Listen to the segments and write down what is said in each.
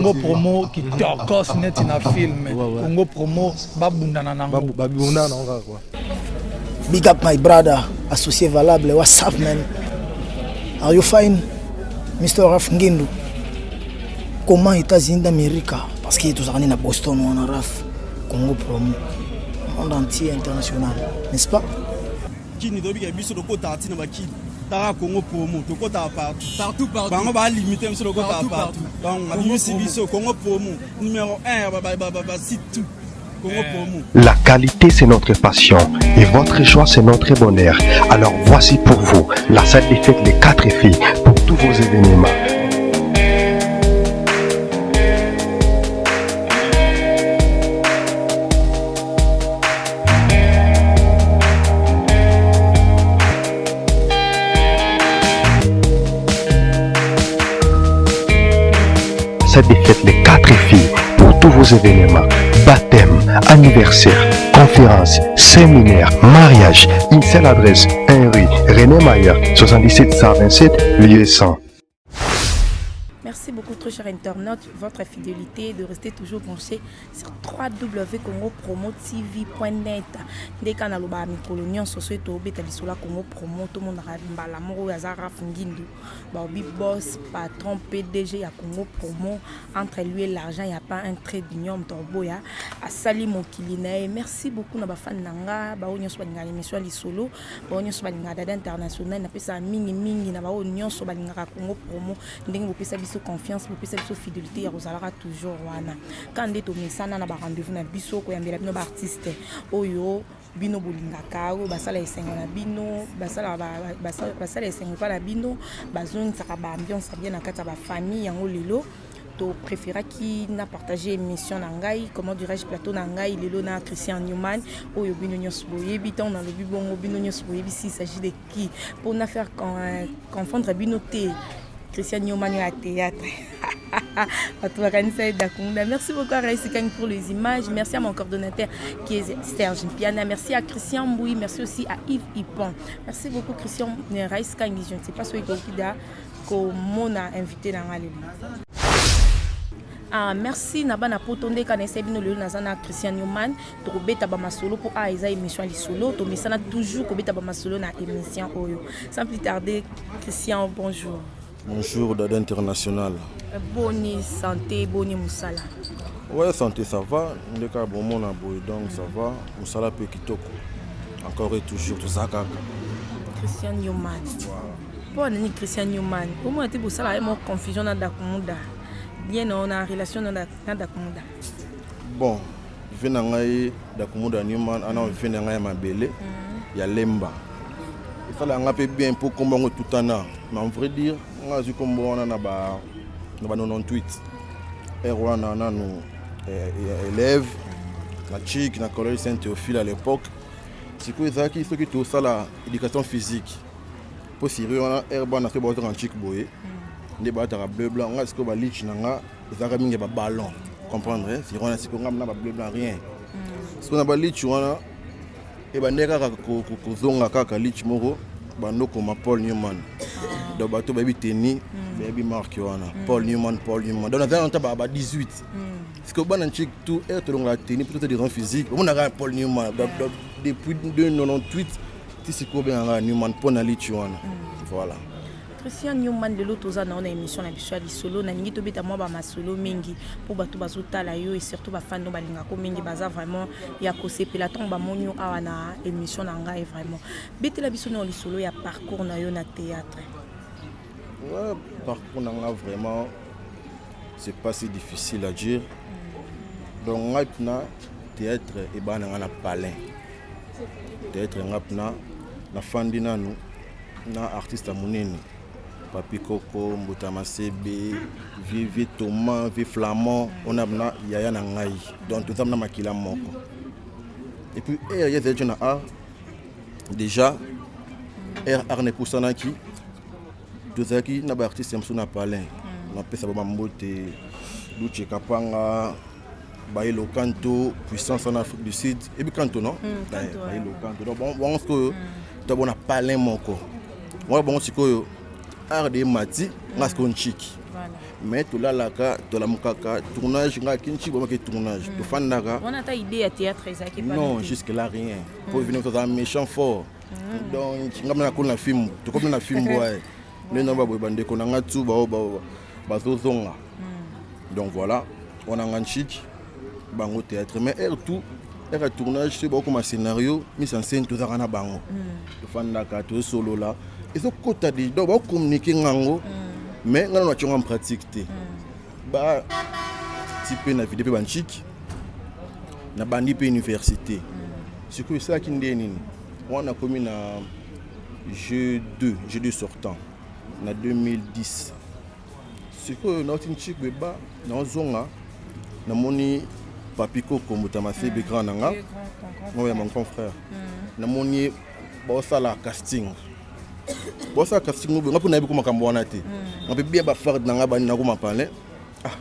Congo Promo kitokos neti na film. Congo Promo babundana nango. Babundana nango kaka quoi. Big up my brother, associé valable. What's up man? Are you fine? Mr. Raf Ngindu. Comment États-Unis d'Amérique? Parce que tozalaka na Boston wana Raf Congo Promo. Monde entier international, n'est-ce pas? Kini tobika biso tokotaka ntina bakini taka Congo Promo tokotaka partout. Partout, partout. Bango balimite biso tokotaka Partout, partout. partout. Donc babimisi biso Congo Promo numéro 1 basite tout Congo Promo. La qualité, c'est notre passion et votre joie, c'est notre bonheur. Alors voici pour vous la salle des fêtes Les 4 filles pour tous vos événements. Salle des fêtes Les 4 filles pour tous vos événements. Baptême, anniversaire, conférence, séminaire, mariage. Une seule adresse, 1 rue René Mayer, 77 127, lieu 100. Merci beaucoup, très cher internaute, votre fidélité de rester toujours branché sur www.congopromotv.net. Ndeka na loba mikolo nyonso soki tobeta lisolo ya Congo Promo tomonaka mbala moko oyo aza Raf Ngindu baobi boss patron PDG ya Congo Promo. Entre lui et l'argent, il n'y a pas un trait d'union. Moto oboya asali mokili na ye. Merci beaucoup na bafani na nga baoyo nyonso balingaka émission ya lisolo, baoyo nyonso balingaka Dada International. Napesaka mingi mingi na baoyo nyonso balingaka Congo Promo, ndenge bopesa biso confiance, bopesa biso fidélité ya kozalaka toujours wana. Ka nde tomesana na barendez-vous na biso koyambela bino baartiste oyo bino bolingaka, oyo basala esengo na bino, basala esengo epa na bino, bazongisaka baambiance ya bien na kati ya bafamille. Yango lelo topréféraki na partager émission na ngai, comment dirais-je, plateau na ngai lelo na Christian Newman oyo bino nyonso boyebi. Ntango nalobi bongo, bino nyonso boyebi s'il s'agit de qui. Mpona faire confondre bino te, Christian Newman oyo ya théâtre, bato bakanisa ye Dakunda. Merci beaucoup à Raïs Kang pour les images. Merci à mon coordonnateur qui est Serge Mpiana. Merci à Christian Mboui. Merci aussi à Yves Ipon. Merci beaucoup Christian Raïs Kang. Je ne sais pas soki kokida komona invité na nga lelo. Ah, merci na bana poto. Ndeka na ese bino lelo naza na Christian Newman, tokobeta bamasolo mpo a eza émission ya lisolo. Tomesana toujours kobeta bamasolo na émission oyo. Sans plus tarder, Christian, bonjour. Bonjour Dada International. Boni santé, boni mosala? Ouais, santé ça va, ndeka bomona boye, donc ça va, mosala pe kitoko. Encore et toujours toza kaka. Christian Newman, mpo nani Christian Newman? Omona te bosala ye moko confusion na Dakumuda, bien na na relation na Dakumuda? Bon, vie na ngai Dakumuda Newman ana vie na ngai ya mabele ya Lemba. Esala nga mpe bien mpo kombo yango etutana. Mais en vrai dire, nga azwi kombo wana na ba 98 heure wana nanu élève na chik na collège Saint Théophile à l'époque. Sikoyo ezalaki soki tosala éducation physique mpo siri wana heure bana soki baotaka na chik boye nde balataka bleu blanc. Nga sikoyo balich na nga ezalaka mingi ya baballon, comprendre siri wana. Sikoyo nga na bableu blanc rien. Sikoyo na balich wana ebandeki kaka kozonga kaka lich moko bandokoma Paul Newman. Donc bato bayebi teni, bayebi marque wana Paul Newman, Paul Newman. Donc nazali nata ba 18. Sikoyo bana nchik tout heure tolongolaka teni mpo tota physique, bamonaka Paul Newman. Donc, depuis 98 ti sikoyo obengaka Newman mpo na lichi wana, voilà. Christian Newman, lelo toza na yo na émission na biso ya lisolo. Nalingi tobeta mwa bamasolo mingi mpo bato bazotala yo et surtout bafani oyo balingako mingi baza vraiment ya kosepela ntango bamoni yo awa na émission na ngai. Vraiment, betela biso na lisolo ya parcours na yo na théâtre. Ouais, parcours na nga vraiment c'est pas si difficile à dire. Donc ngai mpena théâtre ebaa na nga na palin. Théâtre nga mpena nafandi nanu na artiste ya monene Papi Koko Mbuta Masebe, vie Thomas, vie Flamand ona na yaya na ngai. Donc toza na makila moko. Et puis ere ye ezalaki na art déjà, ere art na epusanaki, tozalaki na baartiste mosusu na palin. Napesa ba bambote Luche Kapanga, Bayelo Kanto, puissance en Afrique du Sud. Ebi Kanto, non? Bayelo Kanto. Donc bango sikoyo tobona palin moko wana. Bango sikoyo art de mati nga sikoyo ntiki. Mais tolalaka, tolamukaka tournage. Nga kinchi bomaki tournage, tofandaka. Wana ata idée ya théâtre ezalaki? Non, jusque là rien. Po vino toza méchant fort. Donc nga mpe nakoli na film, tokomi na film boye nde na baboye, bandeko na nga tu bao bazozonga. Donc voilà, wana nga nchiki bango théâtre. Mais aire tout, aire ya tournage, soki bakokoma scénario, mise en scène, tozalaka na bango, tofandaka, tozosolola, ezokota de. Donc bakocommuniquer ngango, mais nga nano nationgo en pratique te. Bati mpe na video mpe banchiki, nabandi mpe université. Sikoyo esalaki nde nini? Wana nakomi na G2, G2 sortant na 2010. Sikoyo nauti nchiki beba, naozonga, namoni Papi Koko Mbuta Masebe, grand na nga, oyo ya mon grand frère. Namoni ye baosala casting, baosala casting oyo nga mpo nayebi ko makambo wana te. Nga mpe bien bafarde na ngai bani nakoma palin. Ah,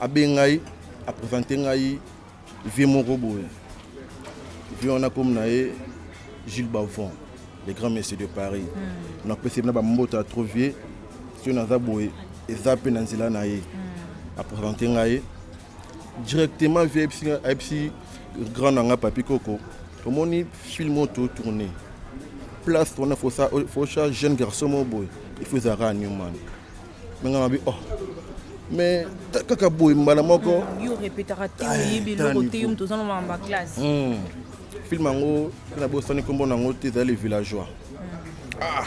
abe ngai, aprésenter ngai vieux moko boye. Vieux wana komi na ye Gilles Bavon, le grand monsieur de Paris. Napesi na bamboto ya trop. Vieux, soki naza boye, eza mpe na nzela na ye. Aprésenter ngai directement vieux, ayebisi grand na nga Papi Koko: omoni film oyo totourne, place wana fosa jeune garçon moko boye, il faut ezalaka ya Newman. Me nga nabi: oh, mais kaka boye mbala moko. Yo répétaka te, oyebi eloko te, yo moto oza na makambo ya classe. Film yango mpe na bosani nkombo nango te, ezali Le Villageois. Ah,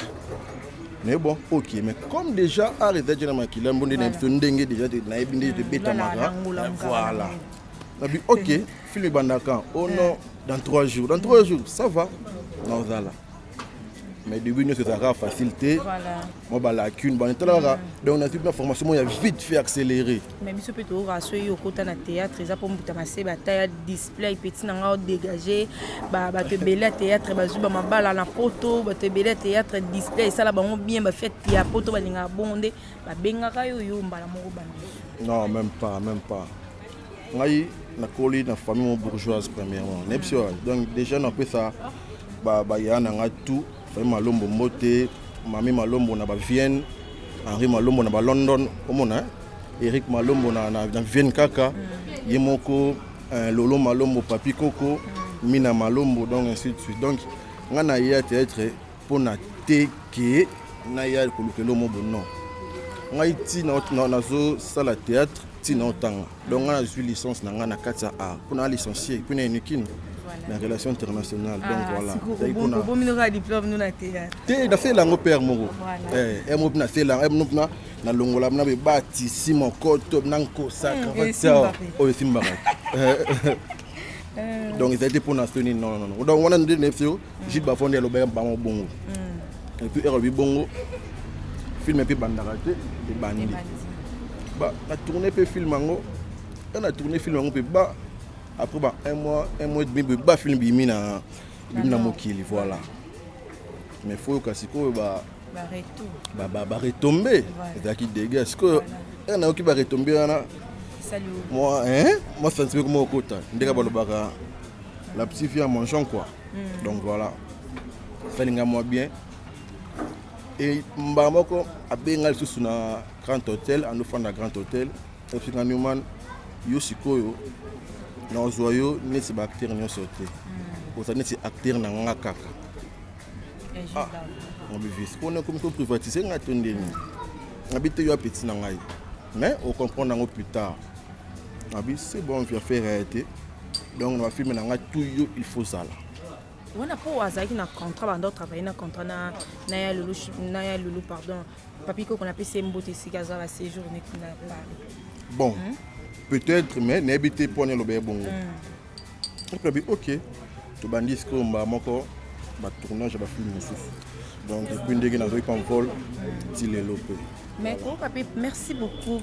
mais bon, ok, mais comme déjà art eza déjà na makila mbo nde na biso, ndenge déjà nayebi nde tobetamaka. Voilà, nabi: ok, film ebandaka? Oh non, dans 3 jours. Dans 3 jours, ça va, naozala. Mais début nyonso ezalaka facile te, mwa balacune bana tala kaka. Donc nazwi na formation moko ya vite fait, accéléré. Mais biso mpe toyoka so ye okota na théâtre, eza mpo mbuta masebe ata ya display petit na nga odégage. Bato ebele ya théâtre bazwi bamabala na poto, bato ebele ya théâtre display esala bango bien, bafete ya poto balingaka bongo nde babengaka yo, yo mbala moko bana. Non, même pas, même pas. Ngai nakoli na famille mo bourgeoise premièrement, nayebi si. Donc déjà napesa baya na nga tout, famille Malombo mbote, Mami Malombo na bavienne, Henri Malombo na balondon, omona Eric Malombo na Vienne kaka ye moko, Lolo Malombo, Papi Koko, Mina Malombo, donc ainsi de suite. Donc nga na ye ya théâtre mpo na te ke naya koluka eloko mo bo. Non, ngai ti nazosala théâtre ntina otanga. Donc ngai nazwi licence na ngai na kati ya art, mpona licencié mpe na Unikin na relation internationale. Donc voilà. Te, nasala yango pere moko ere moko mpe nasala yango moko mpena nalongola na bebatisi mokoto na nkosa cravate oyo esimbaka. Donc ezali te mpona soni, non, non, non. Donc wana nde na biso Gilles Bafonde alobaki bango bongo. Et puis ere alobi bongo, film mpe ebandaka te, ebandi ba na tourne mpe film yango. E na tourne film yango mpe ba après ba un mois, un mois et demi boye, ba film bimi na mokili. Voilà, mais faut yoka sikoyo baretombées ezalaki dégâts. Sikoyo ere nayoki baretombées wana, moi moi sentiment koma okota ndenge balobaka la petite fille en mangeant quoi. Donc voilà, esalinga mwa bien. E mbala moko abenga lisusu na Grand Hôtel, andofanda Grand Hôtel, efinga: Newman, yo sikoyo nazwa yo neti baacteur nyonso te, oza neti acteur na nga kaka. Ngobi mpona komi koprivatiser ngai to ndeni? Ngabi te, yo apeti na ngai, mais ocomprendre yango plus tard. Ngabi: c'est bon, vi affaire ya te. Donc na bafilm na ngai tout, yo il faut zala. Wana mpo azalaki na contrat, banda otravaille na contrat na ya Lulu, na ya Lulu, pardon, Papi Koko. Napesi ye mbote esika aza baséjour neti na Paris. Bon, peut-être, mais nayebi te mpo ani aloba ye bongo. Epi ok, tobandi sikoyo mbala moko batournage ya bafilm mosusu. Donc depuis ndenge nazwaki pa vol ti lelo mpe. Mais koyoka mpe, merci beaucoup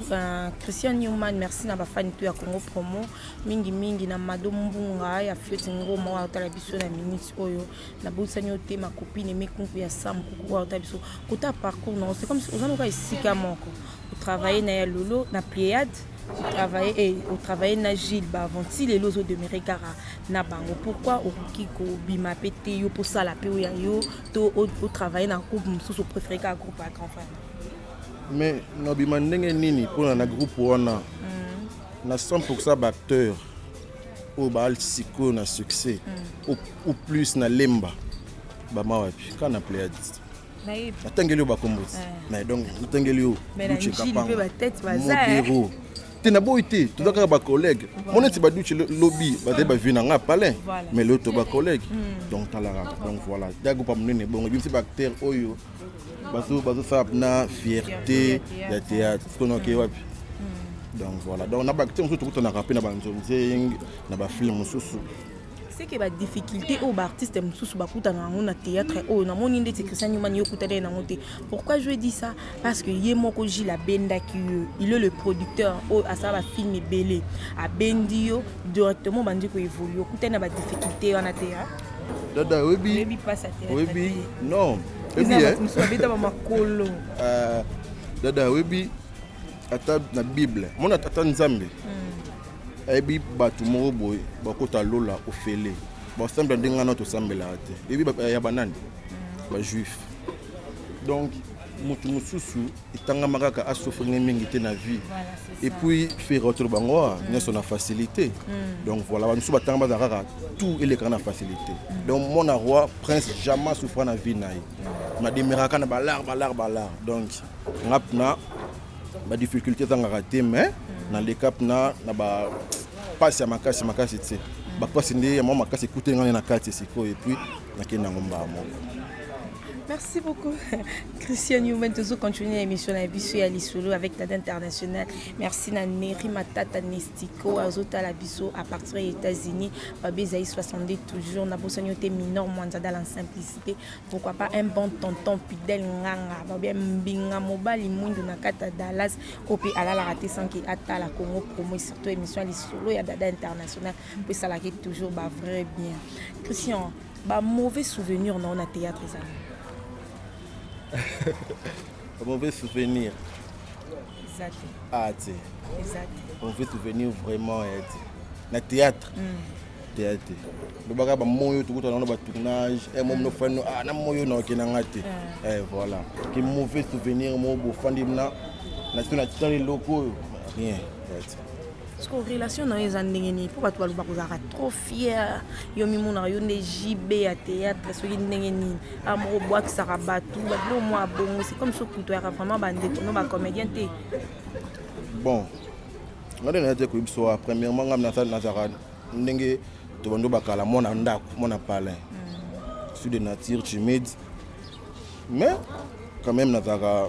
Christian Newman. Merci na bafani to ya Congo Promo, mingimingi na Mado Mbunga ya Fioti Ngoma oyo aotala biso na minute oyo. Nabosani yo te, makopine mekunku ya Sam Kuku oyo aotala biso. Kota parcours nango, c'est comme si oza noka esika moko, otravaille na ya Lolo na Pléiade, otravaille na Gilles Bavon, ti lelo ozodemeurer kaka na bango. Pourquoi okoki kobima mpe te, yo mposala mpe oyo ya yo, to otravaille na groupe mosusu, opréféré kaka groupe ya grand frère? Mais nabima ndenge nini mpona na groupe wana na 100 baacteur oyo baali sikoyo na succès ou plus na Lemba, bama wapi kaka na Pléiades. Nayebi. Natangeli oyo bakombo ti mais donc natangeli oyo. Mais na Duche Njili Kapanga, mpe batete baza, eh. Modero te, naboyi te, toza kaka bacollègue. Mo neti baduche lobi bazali bavi na nga palin. Mais lelo to bacollègue, donc tala kaka. Donc voilà, da groupe ya monene bongo ebimisi baacteur oyo bazosala na fierté ya théâtre sikoyo naoke wapi. Donc voilà, donc na baacteur mosusu tokutanaka mpe na banzonzeng, na bafilm mosusu. C'est que badifficulté oyo baartiste mosusu bakutana yango na théâtre oyo, namoni ndeti Christian Newman, ye okutana ye nango te. Pourquoi je dis ça? Parce que ye moko Gilles abendaki yo, il est le producteur oyo asala bafilm ebele, abendi yo directement, bandi koévolue, okutani na badifficulté wana te, hein? Dada, oyebi. Oyebi mpasi ya théâtre. Oyebi. Te. Non, oyebi. Eza Eh. bato mosusu babeta bamakolo. Dada, oyebi, ata na Bible mona, ata Nzambe ayebi bato moko boye bakota lola ofele, basambela ndenge wana tosambelaka te. Oyebi ya banani? Bajuif. Donc motu mosusu etangama kaka asouffrir mingi te na vie. Et puis faire otolo bango awa nyonso na facilité. Donc voilà, bamosusu batanga bazala kaka tout elekaka na facilité. Donc mona roi prince jamais souffra na vie na ye, mademeraka na balar balar balar. Donc nga mpena badifficulté ezangaka te, mais naleka mpena na bapasi ya makasi makasi te. Bapasi nde ya mwa makasi ekuteli ngai na kati sikoyo, et puis nakende yango mbala moko. Merci beaucoup, Christian Newman. Toujours continuer l'émission na biso ya lisolo avec Dada International. Merci na Neri Matata Nestico, azotala biso à partir des États-Unis. Babi Zaï 62 toujours. Na bosani te minor Mwanza dans la simplicité. Pourquoi pas un bon tonton Fidèle Nganga. Babi Mbinga Mobali Mundu na kata Dallas. Opi alala raté sans ki atala Congo promo et surtout émission ya lisolo ya Dada International. Puis ça la toujours ba vrai bien. Christian, ba mauvais souvenir na na théâtre ça. Mauvais souvenir? Eza te? Ah te. Eza te? Mauvais souvenir vraiment ya te na théâtre, théâtre te. Lobaka bamoyo tokutana wana batournage mo nofandi ah na moyo na okendanga te. Voilà ke mauvais souvenir mo bofandi na so na tali eloko oyo, rien ya te. Parce que relation na yo eza ndenge nini? Mpo bato balobaka kozalaka trop fier, yo mimonaka yo nde JB ya théâtre, soki ndenge nini, a moko obwakisaka bato babilo mwa bongo. C'est comme soki kutoyaka vraiment bandeko no bacomédien te. Bon, nga nde naya te koyebi biso wa. Premièrement, nga nazalaka ndenge tobando bakala, mwana ndako, mwana palin, suis de nature timide, mais quand même nazalaka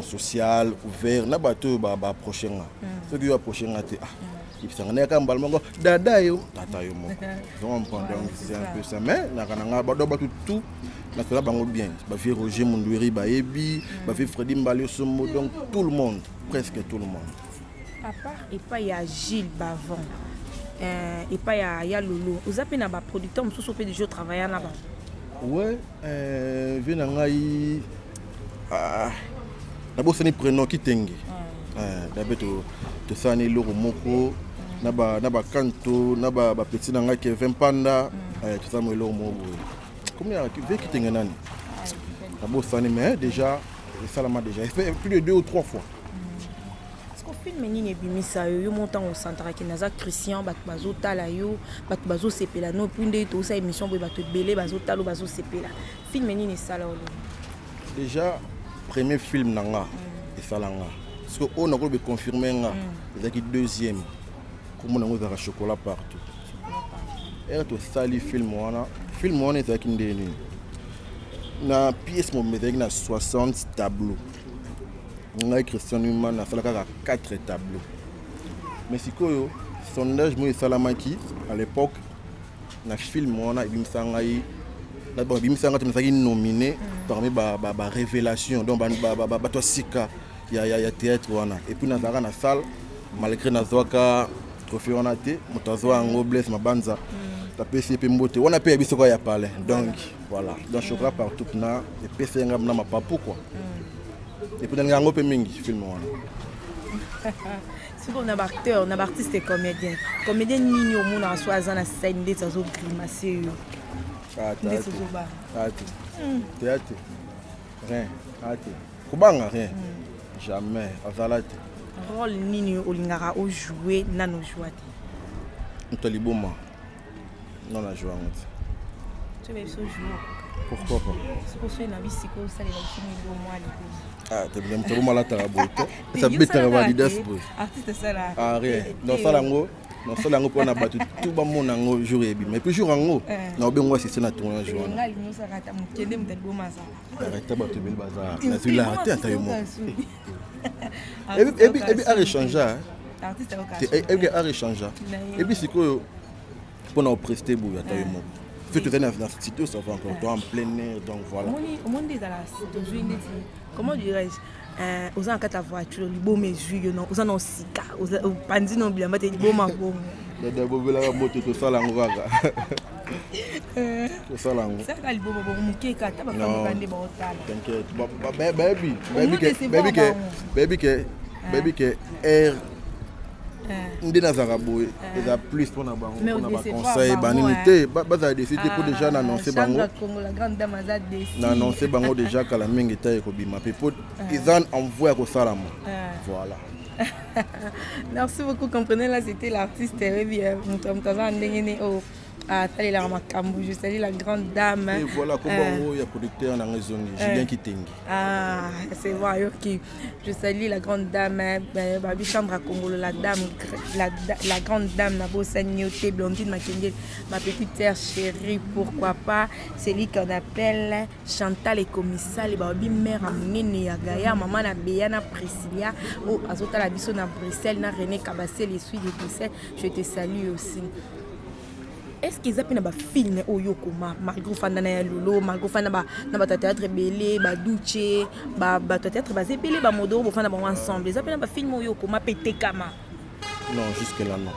social, ouvert na bato oyo baapproche nga. Soki oyo approche nga te, ah, yebisanga nayaka mbala moko, dada yo, tata yo moko. Comprend? Donc c'est un peu ça, mais naka na nga bato tout nasola bango bien. Bavie Roger Mundueri bayebi, bavie Fredi Mbali Osombo, donc tout le monde, presque tout le monde. À part epai ya Gilles Bavon, epai ya Lolo, oza mpe na baproducteur mosusu mpe déjà otravailla na bango? Ouais, vie na ngai, ah, nabosani prénom, Kitenge. Dabe tosala eloko moko na bakanto na bapeti na ngai Kevin Panda, tosala mo eloko moko boye. Combien vie Kitenge nani, nabosani, mais déjà esalama déjà plus de deux ou trois fois. Parce que film nini ebimisa yo, yo mo ntango osantaraki naza Christian, bato bazotala yo, bato bazosepela no, puis nde tosala émission boye, bato ebele bazotala, bazosepela, film nini esala olo? Déjà premier film na nga esala nga, parce que oyo nakoloba econfirme nga ezalaki deuxième. Komona yango ezalaka Chocolat Partout. Ere tosali film wana, film wana ezalaki nde nini, na pièce mobimba ezalaki na 60 tableau. Ngai Christian Newman nasala kaka 4 tableau. Mais sikoyo sondage moko esalamaki à l'époque na film wana, ebimisa ngai, bon, ebimisa ngai te, nazalaki nominé parmi barévélation, donc bato ya sika ya théâtre wana. Et puis nazalaka na salle, malgré nazwaka trophée wana te, moto azwa yango Blaise Mabanza, tapesi ye mpe mbote wana mpe ya biso kaka ya palin. Donc voilà, donc Chocolat Partout na epesi nga na mapapu quoi. Et puis nalinga yango mpe mingi, film wana. Sikoyo na baacteur, na baartiste comédien, comédien nini omonaka so aza na scène ndeti azogrimace yo, ndeti ozobanga? Ate théâtre, rien, ate. Kobanga rien, jamais azala te. Rôle nini olingaka ojoue nano ojoua te? Moto liboma non, na joue yango te. So biso ojoue? Pourquoi pas? Soki osoyi na bisika osalela biso liboma liboma. Ah, te, moto liboma alataka boye te, esa betaka baadidas boye. Artiste asala. Ah, rien, nosala yango, nosala yango mpona bato tu bamona yango jour ebima. Et puis jour yango na obengo assiste na tournage wana. Nga alingi osaka ata mokende moto liboma azala. Arrête, bato ebele baza nazwi te, ata yo moko. Ebi art échange, ebi art échange, ebi sikoyo mpona opreste boye, ata yo moko soki tozali na studio, ça va encore, toi en plein air, donc voilà. Omoni nde ezala tozwi neti, comment dirais-je, oza na kati ya voiture, liboma ezwi yo, oza na osika, opandi na bilamba te, liboma bongo. Dada, bobelaka moto, tosala yango kaka, tosala yango. Saka liboma bongo mokeka ata bafamika nde baotala. T'inquiète, bayebi, bayebi ke, bayebi ke air nde nazalaka boye eza plus mpona bango, mpona baconseil banini te, bazala déçus te, mpo déjà na annonce bango, na annonce bango déjà kala mingi ta ekobima mpe, mpo eza en voie ya kosalama, voilà. Merci beaucoup. Comprenez, là c'était l'artiste oyebi moto moto aza na ndenge ne oyo atalelaka makambo. Je salue la grande dame. Et voilà kombo yango ya producteur nanga ezongi, Julien Kitengi. Ah, c'est vrai, ok. Je salue la grande dame, babi chambre à Congolo, la dame, la grande dame nabosani yo te, Blondine Makengel, ma petite sœur chérie, pourquoi pas celui qu'on appelle Chantal Ekomisale, babi mère ya monene ya Gaya, mama na Beya na Priscilia oyo azotala biso na Bruxelles, na René Kabasel esui de Bruxelles, je te salue aussi. Est ce que eza mpe na bafilm oyo okoma, malgré ofanda na ya lolo, malgré ofanda na bato ya théâtre ebele, baduche, bato ya théâtre baza ebele, bamodoro, bofanda bango ensemble, eza mpe na bafilm oyo okoma mpe tekama? Non, jusque là non.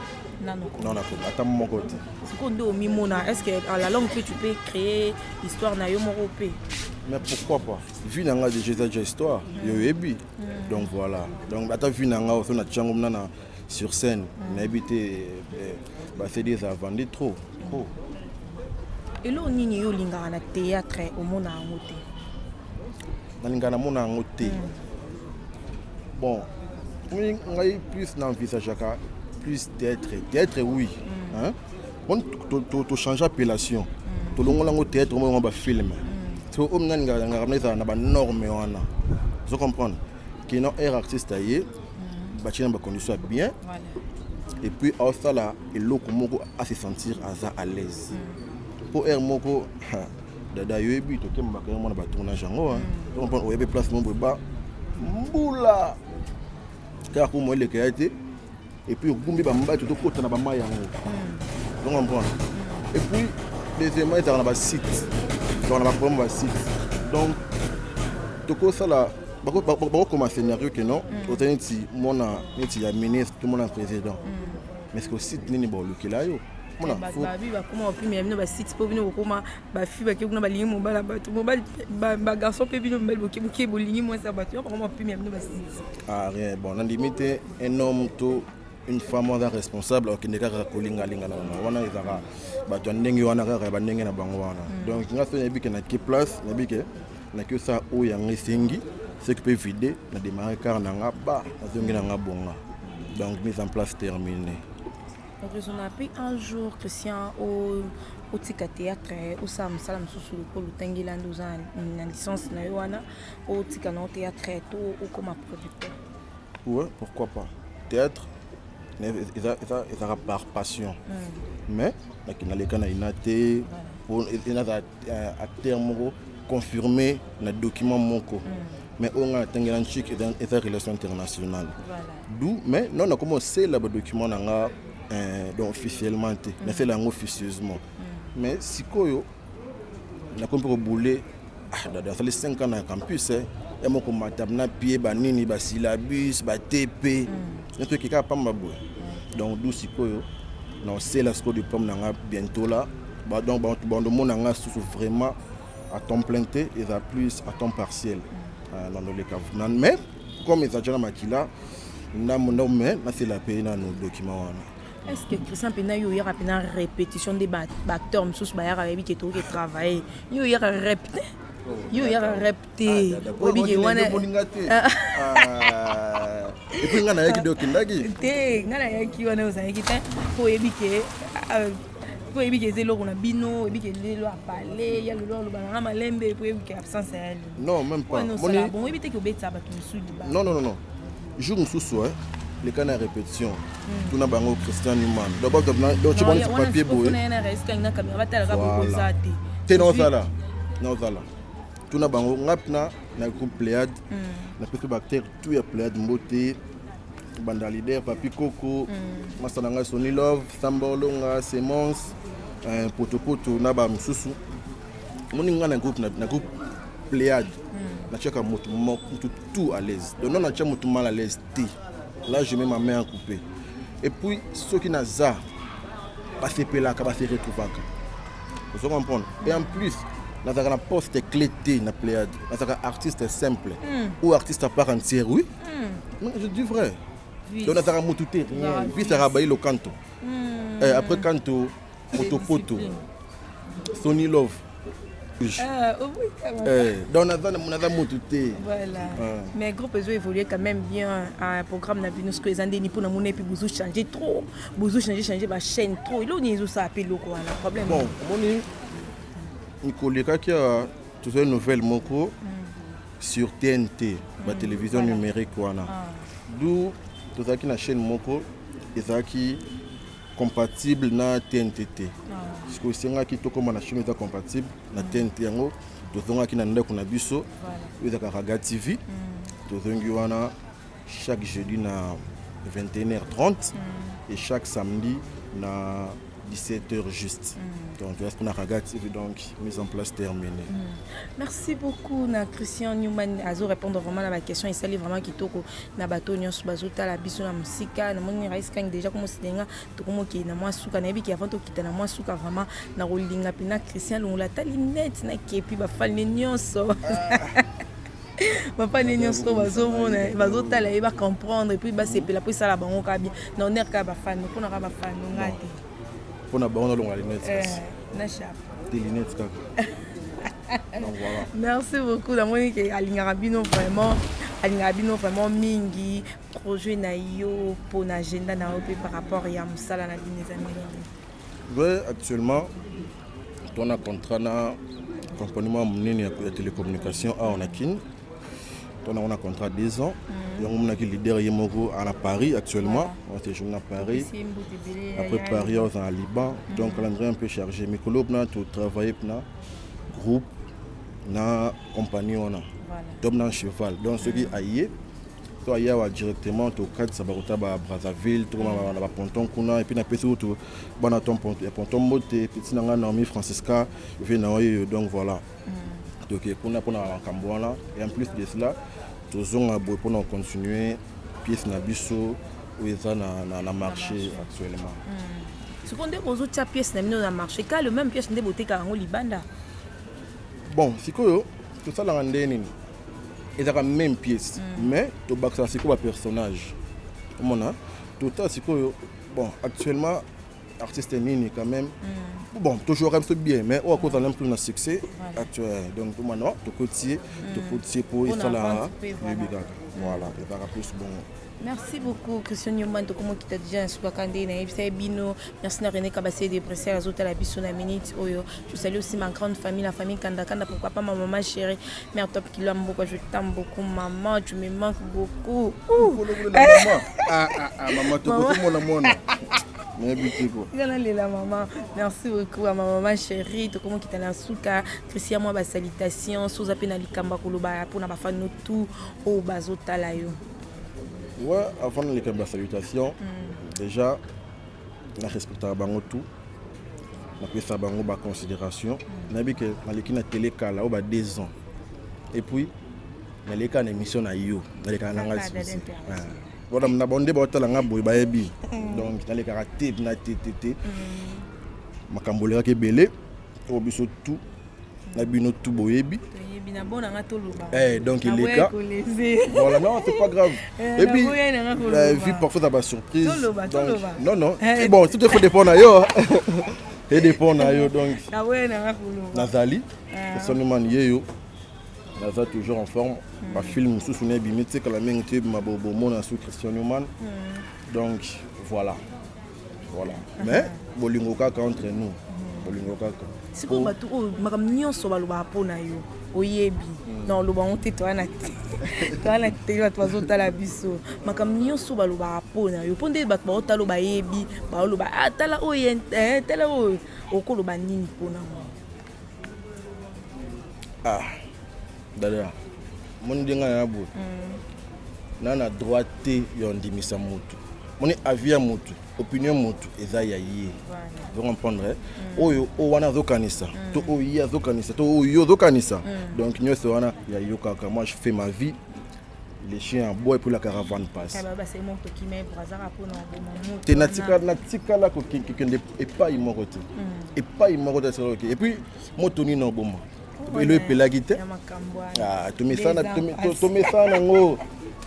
Nano? Non, nakoma ata moko te. Sikoyo nde omimona, est ce que à la longue mpe tu peux créer histoire na yo moko mpe? Mais pourquoi pas? Vie na nga déjà eza déjà histoire, yo oyebi, donc voilà. Donc ata vie na nga oso na tiango mna na sur scène, nayebi te, baCD eza vendu trop trop. Eloko nini yo olingaka na théâtre omona yango te? Nalingaka namona yango te. Bon, ngai plus na envisageaka plus théâtre, théâtre oui, hein? Bon, tochange appellation, tolongola yango théâtre, omo yango bafilm. So oyo mina nalingaka na ezala na banorme wana, ozo comprendre kino air artiste aye, batie na bacondition ya bien et puis aosala eloko moko ase sentir aza à l'aise, mpo aire moko dada yoyebi tokembaka yango mwana batournage yango, comprendre, oyebi place mo boye ba mbula kaka komo eleka ya te, et puis ogumbi bambati, tokota na bamai yango, donc comprendre. Et puis deuxièmement, ezalaka na basite, ezalaka na baproblème basite, donc tokosala, bakokoma scénario ke non, oza neti mwana neti ya ministre to mwana président, mais ce que site nini baolukela yo? Babi bakoma bapimela bino basite mpo bino bokoma bafi bake kuna balingi mobali ya bato, mobali bagarçon mpe bino mibali boke boke bolingi mwasi ya bato, yo bakoma bapimela bino basite. Ah, rien. Bon, nandimi te un homme to une femme aza responsable akende kaka kolingalinga na bango wana, ezalaka bato ya ndenge wana kaka ya bandenge na bango wana. Donc nga so nayebi ke nake place, nayebi ke nake osala oyo yango esengi, soki mpe vide na démarre car na nga ba nazongi na nga bonga, donc mise en place terminée. Raisonna mpe un jour, Christian, otika théâtre, osala mosala mosusu lokola otangela nde oza na licence na yo wana, otika na théâtre to okoma producteur? Ouais, pourquoi pas. Théâtre ezalaka par passion, mais naleka na ina te po nazala acteur moko confirmé na document moko, mais oyo ngai natangela nchik eza relation internationale, d'où mais non, nakoma osala badocument na nga donc officiellement te, nasala yango officieusement, mais sikoyo nakomi mpe kobule dada, asali 5 ans na campus ya moko matab na pie banini basyllabus batp nyonso eke kaka pamba boye. Donc du sikoyo na osela sikoyo diplôme na nga bientôt là, donc bandomona nga susu vraiment à temps plein te, eza plus à temps partiel nandoleka, mais comme eza déjà na makila ndambo ndambo, mais nasela mpe nano document wana. Est ce que Christian mpena yo oyaka mpena répétition nde baacteur mosusu bayaka, bayebi ke tokoki travailler, yo oyaka rep te? Yo oyaka rep te, oyebi ke wana moninga te. Et puis nga nayaki de okendaki. Te, nga nayaki wana, ozalaki te, mpo oyebi ke mpo oyebi ke eza eloko na bino, oyebi ke lelo apale ya lelo aloba nanga malembe, mpo oyebi ke absence ya lelo. Non, même pas. Moni bon, oyebi te ke obetisa bato mosusu libala. Non, non, non, non, jour mosusu leka na répétition, tuna bango Christian Newman. Donc donc tu bani papier boye batalaka bokoza te. Te, naozala, naozala, tuna bango. Nga mpena na groupe Pléiade, napesi baacteur tout ya Pléiade mbote, banda leader Papi Koko, masa na ngai Sony Love, Samba Olonga, Semence, Potopoto na bamosusu. Moni ngai na groupe Pléiade, natiaka motu motu tout à l'aise. Donc non, natia motu mal à l'aise te. Là, je mets ma main à couper. Et puis soki naza, basepelaka, base retrouvaka, ozo comprendre. Et en plus, nazalaka na poste clé te na Pléiade, nazalaka artiste simple ou artiste à part entière, oui. Non, je dis vrai. Donc nazalaka motu te, rien. Vice arabayi lokanto. Après kanto, Potopoto, Sony Love. Donc naza motu te. Voilà. Mais groupe ezo évoluer quand même bien. Un programme na bino sikoyo eza ndeni? Mpona mona epi bozo changer trop, bozo changer changer bachaîne trop. Eloko nini ezosala mpe eloko wana problème? Bon, omoni mikolo ekaki awa, tozali nouvelle moko sur TNT, batélévision numérique wana. Du tozalaki na chaîne moko ezalaki compatible na TNT te. Sikoyo esengaki tokóma na chaîne eza compatible na TNT. Yango tozongaki na ndako na biso oyo ezalaka Raga TV. Tozongi wana chaque jeudi na 21h30 et chaque samedi na 17h juste. Donc toza mpona Raga TV, donc mise en place terminée. Merci beaucoup na Christian Newman, azo répondre vraiment na baquestion, esali vraiment kitoko na bato nyonso bazotala biso na mosika. Namoni Rais Kang déjà komosilenga, tokomokende na mwa suka. Nayebi ke avant tokita na mwa suka, vraiment na kolinga mpena Christian longola ata lunette na kepi. Bafalne nyonso, bafani nyonso oyo bazomona, bazotala ye, bacomprendre et puis basepela mpo esala bango kaka bien na honneur kaka bafani, mpona kaka bafani nga te. Mpona bango nalongola lunette kasi. Na chape. Te, lunette kaka. Donc voilà. Merci beaucoup. Namoni ke alingaka bino vraiment, alingaka bino vraiment mingi. Projet na yo mpona agenda na yo mpe par rapport ya mosala na bino eza ndenge nini? Ouais, actuellement tona contrat na compagnie moko monene ya télécommunication awa na Kine. Tona wana contrat 2 ans. Yango monaki leader ye moko na Paris actuellement, on séjourne na Paris. Après Paris, oza na Liban, donc calendrier un peu chargé. Mikolo mpena totravaille mpena groupe na compagnie wana to na cheval. Donc soki aye to aye awa directement, tokatisa bakota ba Brazzaville, tokoma na baponton kuna. Et puis napesi kutu bana ton ya ponton mbote, petit na ngai Naomi Francisca, vie na oyo. Donc voilà, toke kuna mpona makambo wana. Et en plus de cela, tozonga boye mpona continuer pièce na biso oyo eza na marché actuellement. Sikoyo nde bozotia pièce na bino na marché, ka le même pièce nde botekaka yango libanda? Bon, sikoyo tosalaka nde nini? Ezalaka même pièce, mais tobakisaka sikoyo bapersonnage. Omona totala sikoyo, bon, actuellement artiste nini quand même, bon, toujours biso bien, mais oyo akozala même plus na succès actuel. Donc tomona tokotie, tokotie po esala yebi kaka. Voilà, ezalaka plus bongo. Merci beaucoup, Christian Newman. Tokomokita déjà na sukaka nde nayebisa ye bino. Merci na René Kabase de Bruxelles, azotala biso na minute oyo. Je salue aussi ma grande famille, la famille Kanda Kanda, pourquoi pas ma maman chérie, mère Top Kilo Mboka. Je t'aime beaucoup, maman, tu me manques beaucoup. Ouh. Ah, ah, ah, maman, tokotomona mwana nayebi te ko. Nga nalela mama. Merci beaucoup à ma maman chérie. Tokomokita na suka. Christian, mwa basalutation so oza mpe na likambo ya koloba mpona bafano tout oyo bazotala yo. Ouais, avant likambo ya salutation, déjà na respectaka bango tout, napesa bango baconsidération. Nayebi ke naleki na télé kala oyo ba 2 ans, et puis naleka na émission na yo, nalekaka na ngai susi wana na bango nde baotala nga boye, bayebi. Donc nalekaka te na te te te. Makambo elekaki ebele oyo biso tout na bino tout boyebi. Toyebi na bonanga toloba. Eh, donc eleka, voilà. Non, c'est pas grave. Et puis la vie parfois ça va surprise. Toloba. Donc Toloba. Non, non, c'est bon, tout faut dépendre na yo et dépend na yo. Donc naboya nanga koloba. Nazali Sonimani, ye yo. Naza toujours en forme. Bafilm mosusu na ebimi, tikala mingi te, ebima bomona su Christian Newman. Donc voilà, voilà. Mais bolingo kaka entre nous, bolingo kaka. Sikoyo bato oyo, makambo nyonso balobaka mpo na yo, oyebi na oloba yango te. Toya na te, bato bazotala biso. Makambo nyonso balobaka mpo na yo, mpo nde bato baotala oyo bayebi, baoloba: "Ah, tala oyo, tala oyo." Okoloba nini mpo na ngo? Ah, dada, moni ndenge na boye, na droit te ya ndimisa motu. Moni, avis ya motu, opinion motu eza ya ye. Ozo comprendre? Oyo oyo wana azokanisa, to oyo ye azokanisa, to oyo yo ozokanisa, donc nyonso wana ya yo kaka. Moi, je fais ma vie, les chiens aboient et puis la caravane passe. Te, natikala kokende epai moko te, epai moko te atikala koke. Et puis moto nini oboma elo epelaki te. Tomesana yango,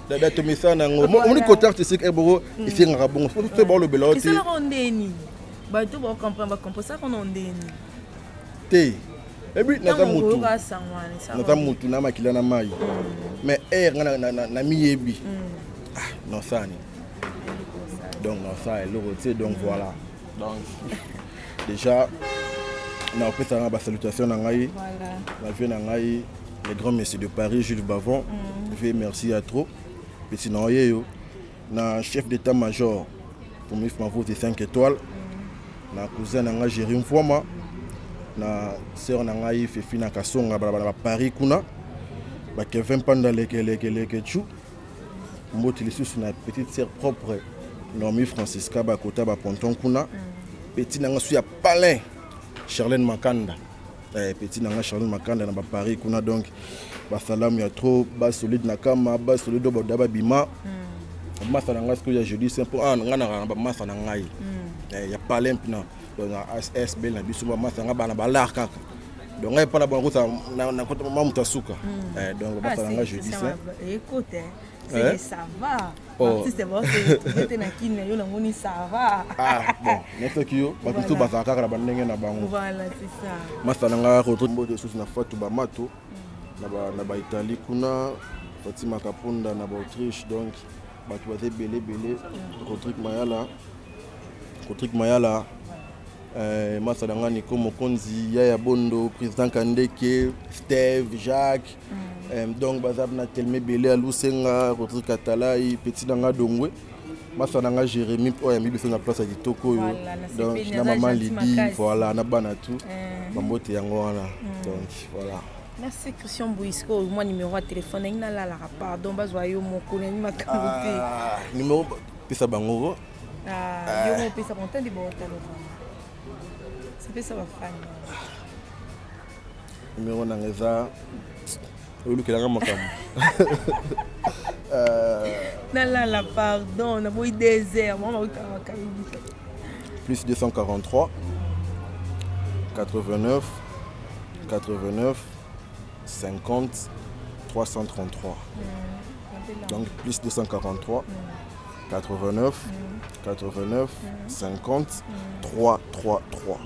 dada, tomesana yango. Omoni, côté artistique eboko esengaka bongo so baolobela o te. Esalaka ndeni bato bacomprendre, bacomprendre saka na ndeni. Te, ebi naza mutu, naza mutu na makila na mai, mais aire nga na miyebi nosala nini? Donc nosala eloko te. Donc voilà, donc déjà naopesaka nga basalutation na ngai na vie na ngai, le grand monsieur de Paris, Jules Bavon. Ve merci ya trop, pesi na oye yo na chef d'état major pour Mif Mavote 5 étoiles, na cousin na ngai Géri Mfwama, na sœur na ngai Fefi na Kasonga, balabala baparis kuna, bakevin Mpanda, lekelekeleke chu mbote lisusu na petite sœur propre Naomi Francisca, bakota baponton kuna, petit na nga su ya palin Charlène Makanda, petit na nga Charlène Makanda na baparis kuna. Donc basalamu ya trop, basolide na kama, basolide oyo bada babima. Bamasa na ngai sikoyo ya jeudi saint, mpo nga naka na bamasa na ngai ya palin mpena. Donc na SBL na biso, bamasa na ngai bana balar kaka. Donc ngai mpona bango ma moto asuka. Donc bamasa na ngai jeudi saint. Écoute, c'est ça va. Artiste bote na kini na yo, namoni ça va. Ah bon, nasoki yo bato mosusu bazala kaka na bandenge na bango. Voilà, c'est ça. Masa na ngai roto, mbote lisusu na Fatu Bamato na baitalie kuna, Fatima Kapunda na baautriche. Donc bato baza ebele ebele. Rodrigue Mayala, Rodrigue Mayala, masa na ngai Niko Mokonzi, Yaya Bondo, président Kandeke, Steve Jacques. Donc baza na telema ebele ya Lusenga, Rodrigue Katalai, petit na ngai Dongwe, masa na ngai Jérémi oyo ayambi biso na place ya kitoko oyo. Donc na mama Lidi, voilà, na bana tout, bambote yango wana. Donc voilà. Merci Christian Boisco. Mwa numéro ya téléphone nangi, nalalaka, pardon, bazwa yo moko nangi makambo te. Numéro pesa bango. Yo mo opesa bango tandi baotalo, sepesa bafani. Numéro nanga eza, olukelanga makambo. Nalala, pardon, naboyi désert mwa mautaka makambo. Plus 243 89 89 50 333. Donc plus 243 89 89 50 3 3 3.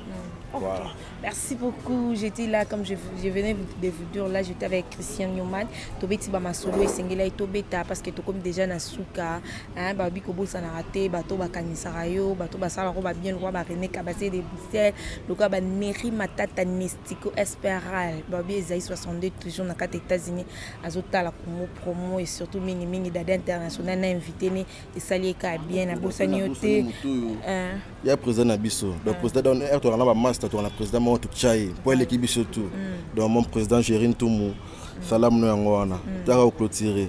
Voilà. Merci beaucoup. J'étais là, comme je venais de vous dire, là, j'étais avec Christian Newman. Tobeti ba masolo esengela tobeta parce que tokomi déjà na suka, hein, babi kobosanaka te bato bakanisaka yo, bato basalaka ba bien, lokwa ba René Kabase de Bruxelles, lokwa ba Neri Matata Nestico Esperal, babi ezali 62 toujours na kati États-Unis, azotala Congo Promo et surtout mingi mingi Dada International na invité ne esali eka bien, nabosani yo te. Ya président na biso, donc président, donc r tokana bamaster, tokana président moko totya ye mpo eleki biso tout. Donc mon président Géri Ntumu, salamu no yango wana, taka oclôturer.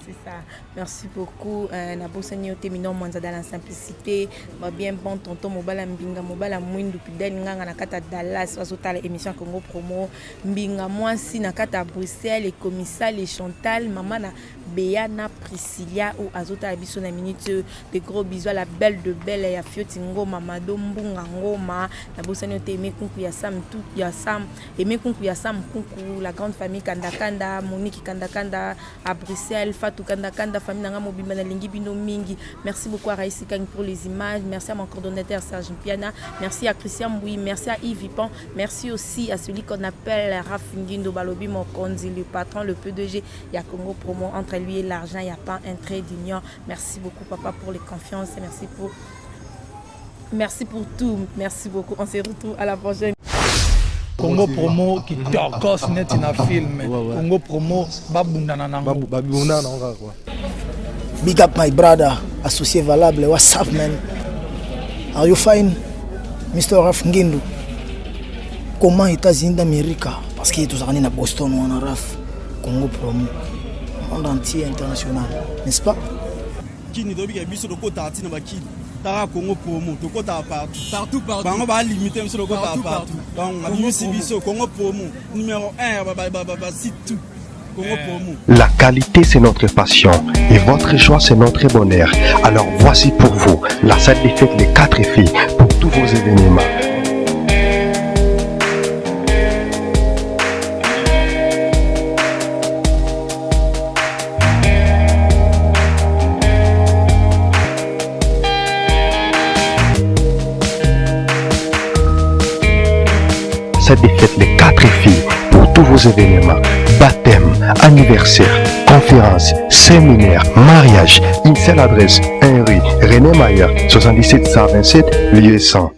C'est ça, merci beaucoup. Nabosani yo te, Mino Mwanza dans la simplicité, bien bon tonton Mobala Mbinga, Mobala Mwindu, Pidel Nganga na kati ya Dallas, azotala émission Congo Promo, Mbinga mwasi na kati ya Bruxelles, ekomisale Chantal, mama na Béa na Priscilla oyo azotala biso na minute oyo. De gros bisous à la belle de belle ya Fioti Ngoma, Mado Mbunga Ngoma, nabosani yo te Aimé Kunku ya Sam tout ya Sam, Aimé Kunku ya Sam Kunku, la grande famille Kanda Kanda, Monique Kanda Kanda à Bruxelles, Fatou Kanda Kanda, famille nanga mobimba nalingi bino mingi. Merci beaucoup à Raïs Kang pour les images, merci à mon coordonnateur Serge Mpiana, merci à Christian Mboui, merci à Yves Ipan, merci aussi à celui qu'on appelle Raph Ngindo Balobi Mokonzi, le patron, le PDG ya Congo Promo. Entre lui et l'argent, il n'y a pas un trait d'union. Merci beaucoup papa pour les confiances, merci pour tout, merci beaucoup. On se retrouve à la prochaine. Congo Promo kitokos neti na film. Congo Promo babundana nango. Babundana nango kaka quoi. Big up my brother, associé valable, what's up man? Are you fine? Mr. Raf Ngindu. Comment États-Unis d'Amérique? Parce que tozalaka na Boston wana Raf, Congo Promo. Monde entier international, n'est-ce pas? Kini tobika biso tokotaka ntina bakini taka Congo Promo tokotaka partout. Partout, partout. Bango balimite biso tokotaka Partout, partout. partout. Donc babimisi biso Congo Promo numéro 1 basite tout Congo Promo. La qualité, c'est notre passion et votre joie, c'est notre bonheur. Alors voici pour vous la salle des fêtes Les 4 filles pour tous vos événements. Salle des fêtes Les 4 filles pour tous vos événements, baptême, anniversaire, conférence, séminaire, mariage. Une seule adresse, 1 rue René Mayer, 77 127, lieu 100.